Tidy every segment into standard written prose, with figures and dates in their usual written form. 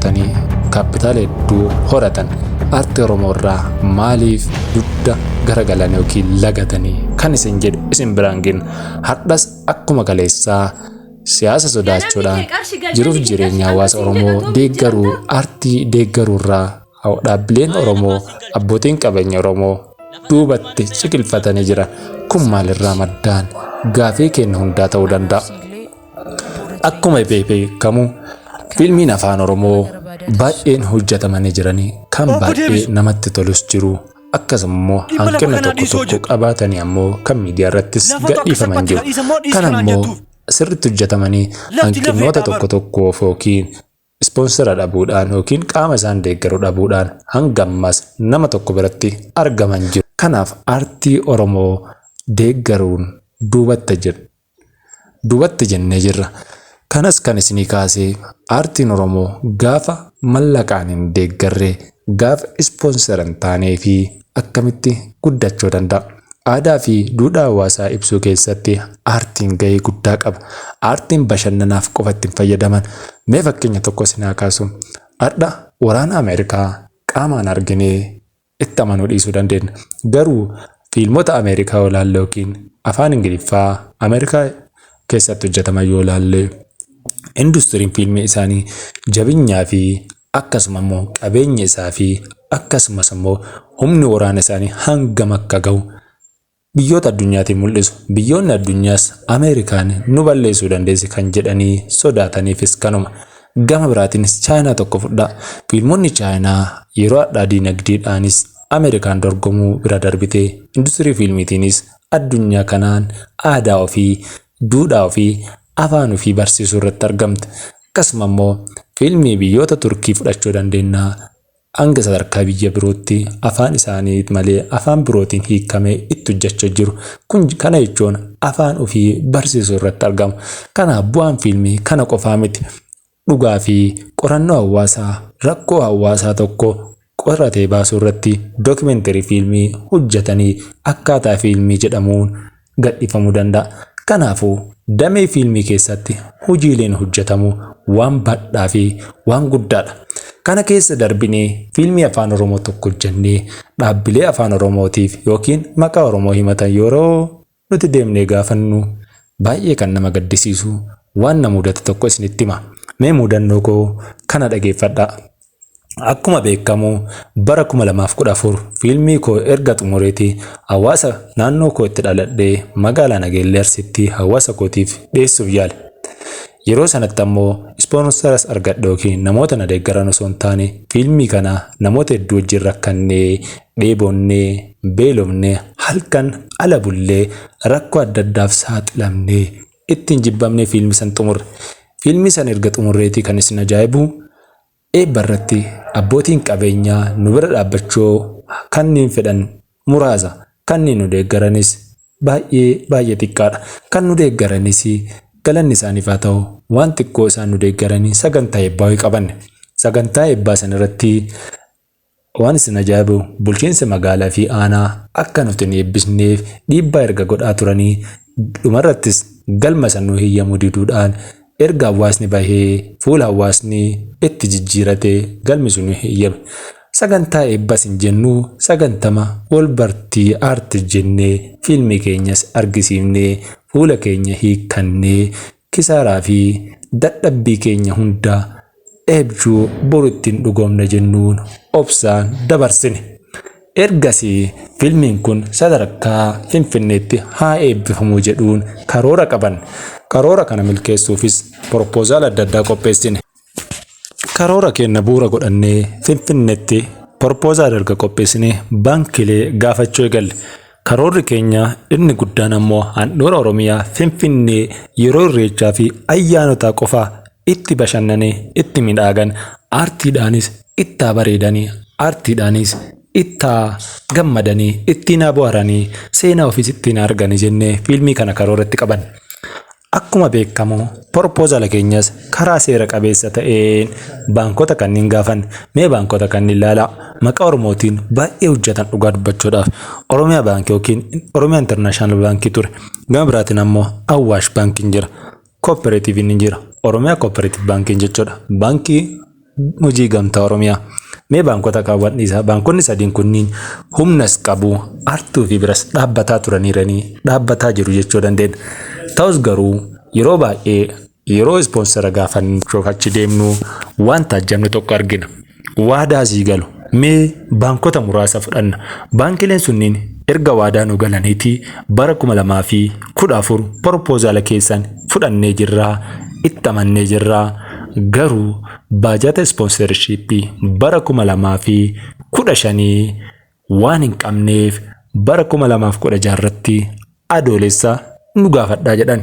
hojjetanii kaapitaala hedduu horatan aartii Oromoo irraa maaliif dugda garagalan yookiin lagatanii kan isin jedhu isin biraan geenna. Har'as akkuma kaleessaa siyaasa sodaachuudhaan jiruuf jireenya hawaasa Oromoo deeggaruu, aartii deeggaruu irraa dhaabbileen Oromoo, abbootiin qabeenya Oromoo duubatti ciqilfatanii jiran. Kun maalirraa maddaan gaafii keenya hundaa ta'uu danda'a. Akkuma beekamu fiilmiin afaan Oromoo baay'een hojjetamanii jiranii kan baay'ee namatti tolus jiru. Akkasuma immoo hanqina tokko tokko qabaatanii ammoo kan miidiyaa irrattis gadhiifaman jiru. Kan ammoo sirriitti hojjetamanii hanqinoota tokko tokkoof yookiin ispoonsara dhabuudhaan yookiin qaama isaan deeggaru dhabuudhaan hanga ammaas nama tokko biratti argaman jiru. Kanaaf aartii Oromoo deeggaruun duubatti jedhu. Duubatti jennee jirra. Kanas kan isinii kaasee aartiin Oromoo gaafa mallaqaan hin deeggarre, gaafa ispoonsara hin taanee fi akkamitti guddachuu danda'a? Aadaa fi duudhaa hawaasaa ibsuu keessatti aartiin gahee guddaa qaba. Aartiin bashannanaaf qofa itti hin fayyadaman. Mee fakkeenya tokko isin haa kaasu. Har'a waraana Ameerikaa qaamaan arginee itti amanuu dhiisuu dandeenya. Garuu fiilmota Ameerikaa yoo ilaalle yookiin afaan Ingiliffaa Ameerikaa keessatti hojjetaman yoo ilaalle, industiriin fiilmii isaanii jabinyaa fi akkasuma immoo qabeenya isaa fi akkasumas immoo humni waraana isaanii hangam akka gahu biyyoota addunyaatiin mul'isu. Biyyoonni addunyaas Ameerikaan nu balleessuu dandeessi kan jedhanii sodaataniifis kanuma. Gama biraatiinis Chaayinaa tokko fudhaa. Fiilmonni Chaayinaa yeroo har'aa diinagdeedhaanis Ameerikaan dorgomuu bira darbitee industirii fiilmiitiinis addunyaa kanaan aadaa ofii, duudhaa ofii, afaan ofii barsiisuu irratti argamte. Akkasuma immoo fiilmii biyyoota Turkii fudhachuu dandeenya. Hanga sadarkaa biyya birootti afaan isaanii malee afaan birootiin hiikamee itti hojjechaa jiru. Kun kana jechuun afaan ofii barsiisuu irratti argamu. Kanaaf bu'aan fiilmii kana qofaa miti. Dhugaa fi qorannoo hawaasaa, rakkoo hawaasaa tokko qoratee baasuu irratti dookimenterii fiilmii hojjetanii akkaataa fiilmii jedhamuun gadhiifamuu danda'a. Kanaafuu damee fiilmii keessatti hojiileen hojjetamu waan bal'aa fi waan guddaadha. Kana keessa darbinee fiilmii afaan Oromoo tokko hojjennee dhaabbilee afaan Oromootiif yookiin maqaa Oromoo himatan yeroo nuti deemnee gaafannu baay'ee kan nama gaddisiisu waan na mudate tokko isinitti hima. Mee mudannoo koo kana dhageeffadhaa. Akkuma beekamu bara 2014 fiilmii koo erga xumureeti hawaasa naannoo koo itti dhaladhee magaalaa Nageellee Arsiitti hawaasa kootiif dhiyeessuuf yaale. Yeroo sanatti ammoo ispoonsaras argadhe yookiin namoota na deeggaran osoo hin taane fiilmii kana namoota hedduu wajjin rakkannee, dheebonnee, beelofnee, halkan ala bullee, rakkoo adda addaaf saaxilamnee ittiin jibbamnee fiilmii san xumurre. Fiilmii san erga xumurreetii kan isin ajaa'ibu eebba irratti abbootiin qabeenyaa nu bira dhaabbachuu kanneen fedhan muraasa. Kanneen nu deeggaranis baay'ee baay'ee xiqqaadha. Kan nu deeggaranis galanni isaaniif haa ta'u, waan xiqqoo isaan nu deeggaranii sagantaa eebbaa wayii qabanne. Sagantaa eebbaa sana irratti waan isin ajaa'ibu bulchiinsi magaalaa fi aanaa akka nuti hin eebbisneef dhiibbaa erga godhaa turanii dhumarrattis galma san nu heeyyamuu diduudhaan erga hawaasni bahee fuula hawaasni itti jijjiirate galmi sun nu heeyyame. Sagantaa eebbas hin jennu, sagantama wal bartii aarti jennee fiilmii keenyas argisiifnee fuula keenya hiikkannee kisaaraa fi dadhabbii keenya hunda eebjuu boru ittiin dhugoomna jennuun obsaan dabarsine. Ergasii fiilmiin kun sadarkaa Finfinneetti haa eebbifamuu jedhuun karoora qaban. Karoora kana milkeessuufis proposal adda addaa qopheessine. Karoora keenya bu'uura godhannee Finfinneetti proposal erga qopheessinee baankilee gaafachuu eegalle. Karoorri keenya inni guddaan ammoo handhuura Oromiyaa Finfinnee yeroo irreechaa fi ayyaanotaa qofa itti bashannanee itti midhaagan, aartiidhaanis itti haa bareedanii, aartiidhaanis itti haa gammadanii, ittiin haa bohaaranii, seenaa ofiis ittiin haa arganii jennee fiilmii kana karooratti qabanne. Akkuma beekamu proposala keenyas karaa seera qabeessa ta'een baankota kanneen gaafanne. Mee baankota kanneen ilaalaa. Maqaa Oromootiin baay'ee hojjetan dhugaa dubbachuudhaaf. Oromiyaa Baankii yookiin Oromiyaa International Baankii ture. Gama biraatiin ammoo Awwaash Baankiin jira. Kooperaatiiviin ni jira. Oromiyaa Kooperaatiiv Baankiin jechuudha. Baankii Hojii Gamtaa Oromiyaa. Mee baankota kaawwan dhiisaa. Baankonni sadiin kunniin humnas qabu, artuu fi biras dhaabbataa turaniiranii dhaabbataa jiru jechuu dandeenya. Ta'us garuu yeroo baay'ee yeroo ispoonsara gaafannuuf achi deemnu waan taajjabne tokko argina. Waadaa sii galu. Mee baankota muraasa fudhanna. Baankileen sunniin erga waadaa nu galaniiti bara 2014 proposala keessan fudhannee jirraa, itti amannee jirraa, garuu baajata sponsorshipii bara 2015 waan hin qabneef bara 2016 irratti Adoolessa nu gaafadhaa jedhan.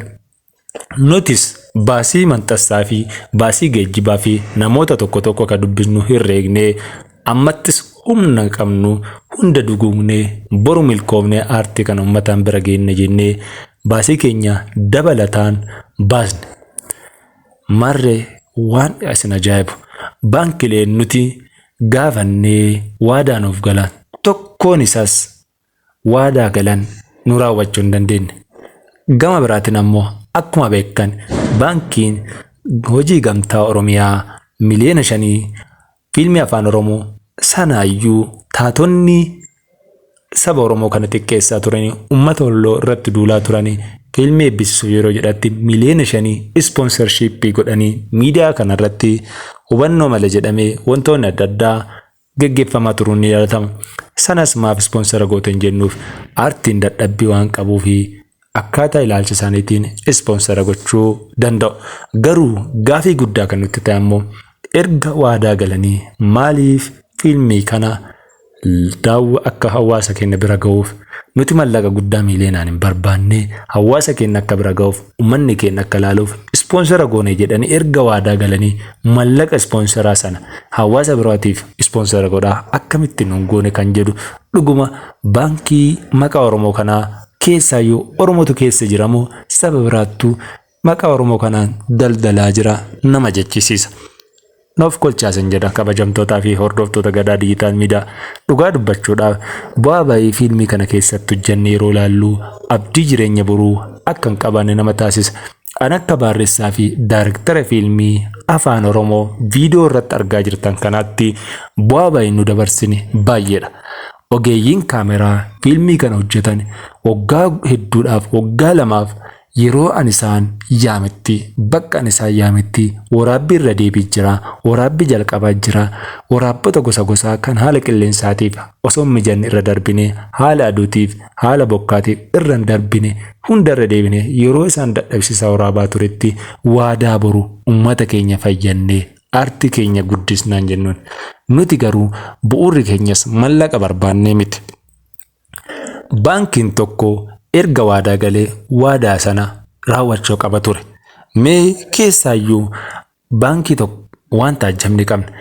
Nutis baasii maxxansaa fi baasii geejjibaa fi namoota tokko tokko akka dubbisnu herreegnee ammattis humna qabnu hunda duguugnee boru milkoofnee aartii kana uummataan bira geenne jennee baasii keenya dabalataan baasne. Marree waan isin ajaa'ibu, baankileen nuti gaafannee waadaa nuuf galan tokkoon isaas waadaa galan nu raawwachuu hin dandeenye. Gama biraatiin ammoo akkuma beekan baankiin Hojii Gamtaa Oromiyaa 5 miliyoona fiilmii Afaan Oromoo sanaayyuu taatonni saba Oromoo kana xiqqeessaa turanii, uummata Walloo irratti duulaa turanii, fiilmii eebbisiisuuf yeroo jedhatti 5 miliyoona sponsorshipii godhanii miidiyaa kanarratti hubannoo malee jedhamee wantoonni adda addaa geggeeffamaa turuun ni yaadatama. Sanas maaf ispoonsara goote hin jennuuf, aartiin dadhabbii waan qabuu fi akkaataa ilaalcha isaaniitiin ispoonsara gochuu danda'u. Garuu gaafii guddaa kan nutti ta'e ammoo, erga waadaa galanii maaliif fiilmii kana daawwa akka hawaasa keenya bira ga'uuf nuti mallaqa guddaa miiliyoonaan hin barbaanne, hawaasa keenya akka bira ga'uuf, uummanni keenya akka ilaaluuf ispoonsara goone jedhanii erga waadaa galanii, mallaqa ispoonsaraa sana hawaasa biraatiif ispoonsara godhaa akkamitti nuun goone kan jedhu, dhuguma baankii maqaa Oromoo kanaa keessaayyuu Oromootu keessa jiramoo saba biraattuu maqaa Oromoo kanaan daldalaa jira nama jechisiisa. Noof kolchaasin jedha. Kabajamtootaa fi hordoftoota Gadaa Digital Media, dhugaa dubbachuudhaaf bu'aa bahii fiilmii kana keessatti hojjenne yeroo ilaallu abdii jireenya boruu akka hin qabaanne nama taasisa. An akka barreessaa fi daayirektara fiilmii Afaan Oromoo viidiyoo irratti argaa jirtan kanaatti bu'aa bahii nu dabarsine baay'eedha. Ogeeyyiin kaameraa fiilmii kana hojjetan waggaa hedduudhaaf, waggaa 2f, yeroo ani isaan yaametti, bakka ani isaan yaametti waraabbii irra deebii jira, waraabbii jalqabaa jira, waraabbota gosa gosaa kan haala qilleensaatiif osoo hin mijanne irra darbine, haala aduutiif, haala bokkaatiif irra hin darbine hunda irra deebine, yeroo isaan dadhabsiisaa waraabaa turetti waadaa boru ummata keenya fayyannee aartii keenya guddisnaan jennuun, nuti garuu bu'uurri keenyas mallaqa barbaannee miti. Baankiin tokko erga waadaa galee waadaa sana raawwachuu qaba ture. Mee keessaayyuu baankii tokko waan taajjabni qabna.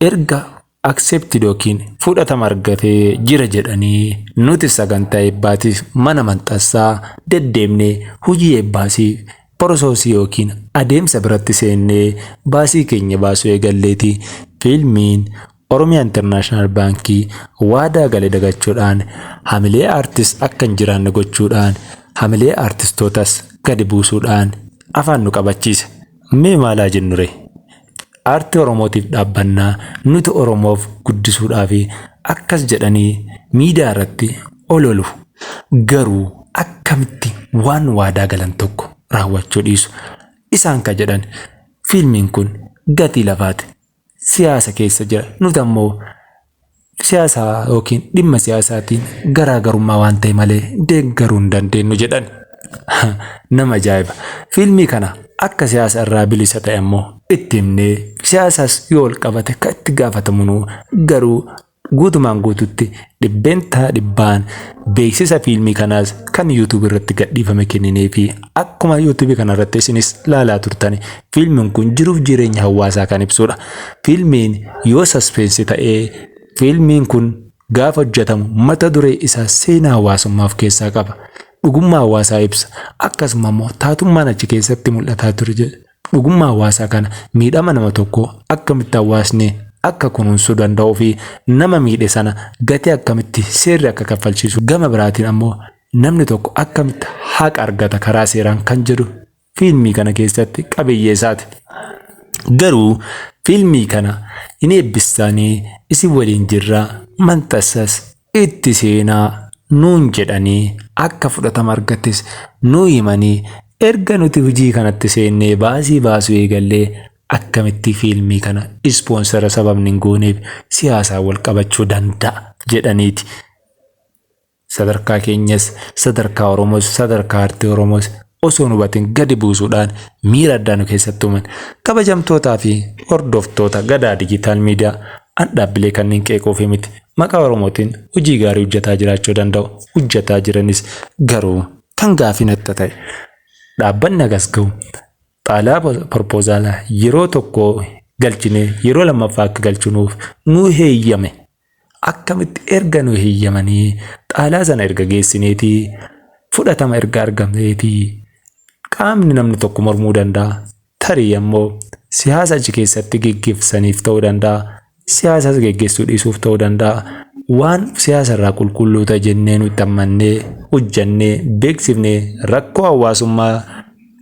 Erga accepted yookiin fudhatama argatee jira jedhanii, nuti sagantaa eebbaatiif mana maxxansaa deddeemnee hojii eebbaasii processii yookiin adeemsa biratti seennee baasii keenya baasuu eegalleeti, fiilmiin Oromiyaa International Baankii waadaa gale dagachuudhaan, hamilee aartist akka hin jiraanne gochuudhaan, hamilee aartistootas gadi buusuudhaan afaan nu qabachiise. Mee maalaa jennure? Aartii Oromootiif dhaabbannaa, nuti Oromoof guddisuudhaaf akkas jedhanii miidiyaa irratti ololu. Garuu akkamitti waan waadaa galan tokko raawwachuu dhiisu? Isaan ka jedhan fiilmiin kun gatii lafaati. Siyaasa keessa jira. Nuti ammoo siyaasa yookiin dhimma siyaasaatiin garaagarummaa waan ta'e malee deeggaruu hin dandeenyu jedhan. Nama ajaa'iba. Fiilmii kana akka siyaasa irraa bilisa ta'e ammoo itti himnee, siyaasas yoo ol qabate kan itti gaafatamu, garuu guutumaan guututti 100% beeksisa fiilmii kanaas kan YouTube irratti gadhiifame kenninee fi akkuma YouTube kana irratti isinis laalaa turtan, fiilmiin kun jiruuf jireenya hawaasaa kan ibsudha. Fiilmiin yoo suspense ta'ee, fiilmiin kun gaafa hojjetamu mata duree isaa seenaa hawaasummaa of keessaa qaba. Dhugummaa hawaasaa ibsa. Akkasuma immoo taatummaan achi keessatti mul'ataa ture dhugummaa hawaasaa kana, miidhama nama tokkoo akkamitti hawaasni akka kunuunsuu danda'uu fi nama miidhe sana gatii akkamitti seerri akka kaffalchiisu, gama biraatiin ammoo namni tokko akkamitti haqa argata karaa seeraan kan jedhu fiilmii kana keessatti qabiyyee isaati. Garuu fiilmii kana hin eebbistaanii isin waliin jirraa maxxansas itti seenaa nuun jedhanii akka fudhatama argattes nuu himanii erga nuti hojii kanatti seennee baasii baasuu eegallee akkamitti fiilmii kana ispoonsara sababni hin gooneef siyaasaan wal qabachuu danda'a jedhaniiti. Sadarkaa keenyas, sadarkaa Oromoos, sadarkaa aartii Oromoos osoo hin hubatin gadi buusuudhaan miira addaa nu keessatti uuman. Kabajamtootaa fi hordoftoota Gadaa Digital Media an dhaabbilee kanneen qeequufi miti. Maqaa Oromootiin hojii gaarii hojjetaa jiraachuu danda'u. Hojjetaa jiranis garuu kan gaafii natti ta'e dhaabbanni hagas gahu xaalaa proposaalaa yeroo tokko galchinee yeroo lammaffaa akka galchinuuf nu heeyyame. Akkamitti erga nu heeyyamanii xaalaa sana erga geessineetii fudhatama erga argamneetii qaamni namni tokko mormuu danda'a. Tarii ammoo siyaasa achi keessatti geggeessaniif ta'uu danda'a. Siyaasas geggeessuu dhiisuuf ta'uu danda'a. Waan siyaasa irraa qulqulluu ta'e jennee nutti ammannee hojjannee beeksifnee rakkoo hawaasummaa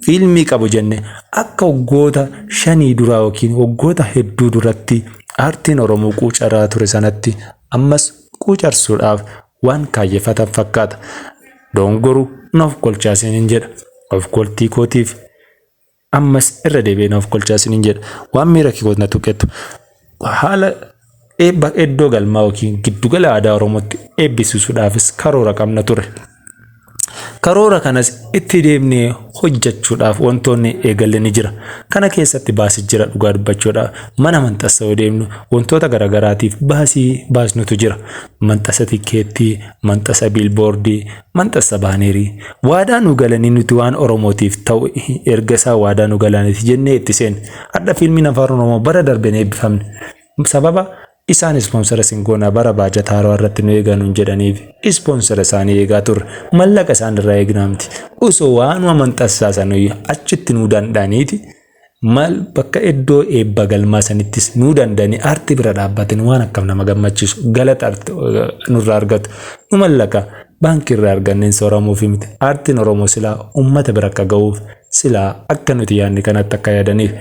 fiilmii qabu jenne akka waggoota shanii duraa yookiin waggoota hedduu duratti aartiin Oromoo quucaraa ture sanatti ammas quucarsuudhaaf waan kaayyeffatan fakkaata. Doongoru na of kolchaa isiniin jedha. Of koltii kootiif ammas irra deebi'ee na of kolchaa isiniin jedha. Waan miira kee na tuqetu haala eebba iddoo galmaa yookiin giddugala aadaa Oromootti eebbisiisuudhaafis karoora qabna ture. Karoora kanas itti deemnee hojjechuudhaaf wantoonni eegalle ni jira. Kana keessatti baasii jira dhugaa dubbachuudhaaf. Mana maxxansa yoo deemnu wantoota garaagaraatiif baasii baasnutu jira. Maxxansa tikkeettii, maxxansa biilboordii, maxxansa baanerii. Waadaa nu galanii nuti waan Oromootiif ta'u erga isaa waadaa nu galaniiti jennee itti seenne. Hadha fiilmiin afaan Oromoo bara darbeen eebbifamne. Sababa isaan ispoonsara sin goona bara baajata haarawaa irratti nu eegaa nuun jedhaniif ispoonsara isaanii eegaa turre. Mallaqa isaan irraa eegnaa miti. Osoo waanuma maxxansaa sanuyyuu achitti nuu danda'aniiti maal bakka iddoo eebba galmaa sanittis nuu danda'anii aartii bira dhaabbatan waan akkam nama gammachiisu galata nurraa argatu. Nu mallaqa baankii irraa arganneen sooramuufi miti. Aartiin Oromoo silaa uummata bira akka ga'uuf silaa akka nuti yaadne kanatti akka yaadaniif.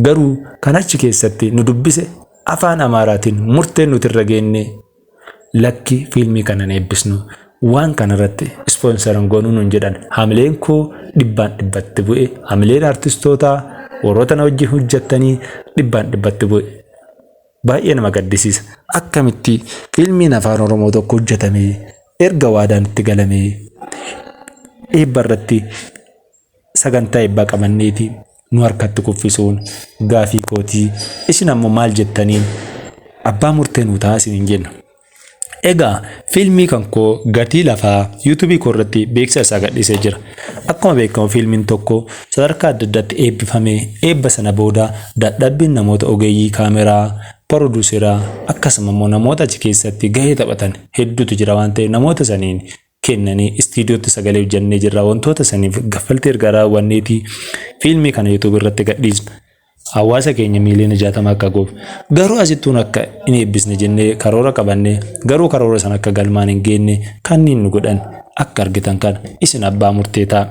Garuu kan achi keessatti nu dubbise afaan Amaaraatiin murteen nuti irra geenne lakki fiilmii kana hin eebbisnu waan kana irratti ispoonsaran goonuu nuun jedhan. Hamileen koo dhibbaan dhibbatti bu'e, hamileen artistootaa warroota na wajjin hojjettanii dhibbaan dhibbatti bu'e. Baay'ee nama gaddisiisa. Akkamitti fiilmiin afaan Oromoo tokko hojjetamee erga waadaan itti galamee eebba irratti sagantaa eebbaa qabanneeti nu harkatti kuffisuun gaafii kootii isin ammoo maal jettaniin abbaa murtee nuu ta'a isiniin jenna. Egaa fiilmii kan koo gatii lafaa yuutuubii koo irratti beeksisa isaa gadhiisee jira. Akkuma beekamu fiilmiin tokko sadarkaa adda addaatti eebbifamee eebba sana booda dadhabbiin namoota ogeeyyii kaameraa, piroduuseraa akkasuma immoo namoota achi keessatti gahee taphatan hedduutu jira waan ta'eef namoota saniin kennanii istiidiyootti sagalee hojjannee jirra. Wantoota saniif kaffaltii erga raawwanneeti fiilmii kana yuutuubii irratti gadhiisna. Hawaasa keenya miiliyoona 60 akka ga'uuf. Garuu asittuun akka hin eebbisne jennee karoora qabannee garuu karoora sana akka galmaan hin geenne kanneen nu godhan akka argitan kana isin abbaa murtee ta'a.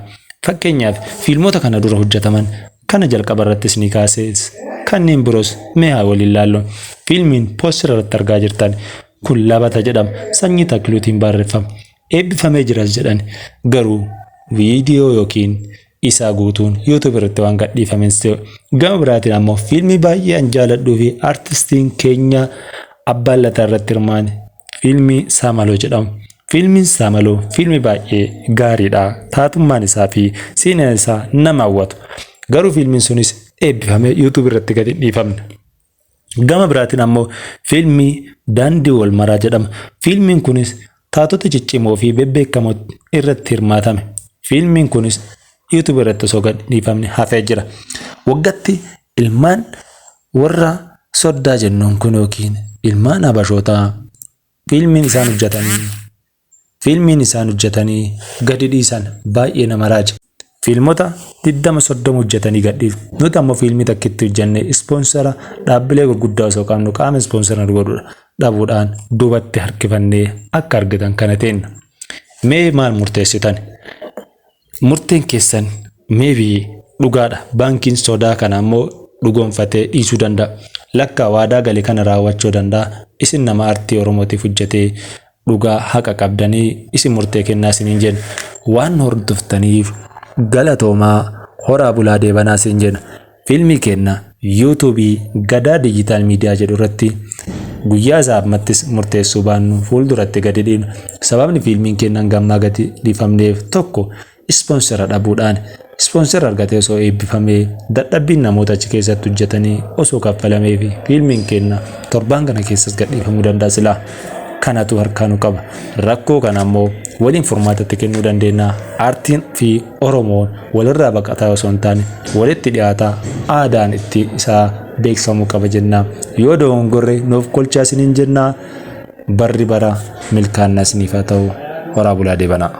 Fakkeenyaaf fiilmota kana dura hojjetaman kana jalqaba irrattis ni kaasees kanneen biroos mee haa waliin laallu. Fiilmiin poostira irratti argaa jirtan kun Labata jedhama. Sanyii Takiluutiin barreeffama. Eebbifamee jiras jedhan garuu viidiyoo yookiin isaa guutuun YouTube irratti waan gadhiifameen ta'e. Gama biraatiin ammoo fiilmii baay'ee an jaaladhuu fi artistiin keenya Abbaan Lataa irratti hirmaane fiilmii Saamaloo jedhamu. Fiilmiin Saamaloo fiilmii baay'ee gaariidha. Taatummaan isaa fi seenaan isaa nama hawwatu. Garuu fiilmiin sunis eebbifamee YouTube irratti gadi hin dhiifamne. Gama biraatiin ammoo fiilmii Daandii Wal Maraa jedhama. Fiilmiin kunis taatota ciccimoo fi bebbeekamoo irratti hirmaatame. Fiilmiin kunis YouTube irratti osoo gad dhiifamne hafee jira. Waggatti ilmaan warra soddaa jennuun kun yookiin ilmaan habashootaa fiilmiin isaan hojjetanii Fiilmiin isaan hojjetanii gadi dhiisan baay'ee nama raaja. Fiilmota 20 30 hojjetanii gadhiisu. Nuti ammoo fiilmii takkitti hojjennee ispoonsara dhaabbilee gurguddaa osoo qabnu qaama ispoonsara nu godhudha dhabuudhaan duubatti harkifannee akka argitan kana teenna. Mee maal murteessitan? Murteen keessan maybe dhugaadha. Baankiin sodaa kana ammoo dhugoomfatee dhiisuu danda'a. Lakkaa waadaa gale kana raawwachuu danda'a. Isin nama artii Oromootiif hojjetee dhugaa haqa qabdanii isin murtee kennaa isiniin jenna. Waan hordoftaniif galatoomaa, horaa bulaa deebanaa isin jenna. Fiilmii kenna yuutuubii Gadaa Diijitaal Miidiyaa jedhu irratti guyyaa isaa ammattis murteessuu baannu fuulduratti gadi dhiibna. Sababni fiilmiin kennan gammaa gadi dhiifamneef tokko ispoonsera dhabuudhaan. Ispoonsera argatee osoo eebbifamee, dadhabbiin namoota achi keessatti hojjetanii osoo kaffalamee fi fiilmiin kenna torbaan kana keessas gadhiifamuu danda'a silaa. Kanatu harkaa nu qaba. Rakkoo kana ammoo waliin furmaatatti kennuu dandeenya. Aartiin fi Oromoon walirraa baqataa osoo hin taane walitti dhiyaataa aadaan itti isaa beeksifamuu qaba jenna. Yoo dogongorre nuuf kolchaa isiniin jenna. Barri bara milkaa'inaa isiniif haa ta'u. Horaa bulaa deebanaa.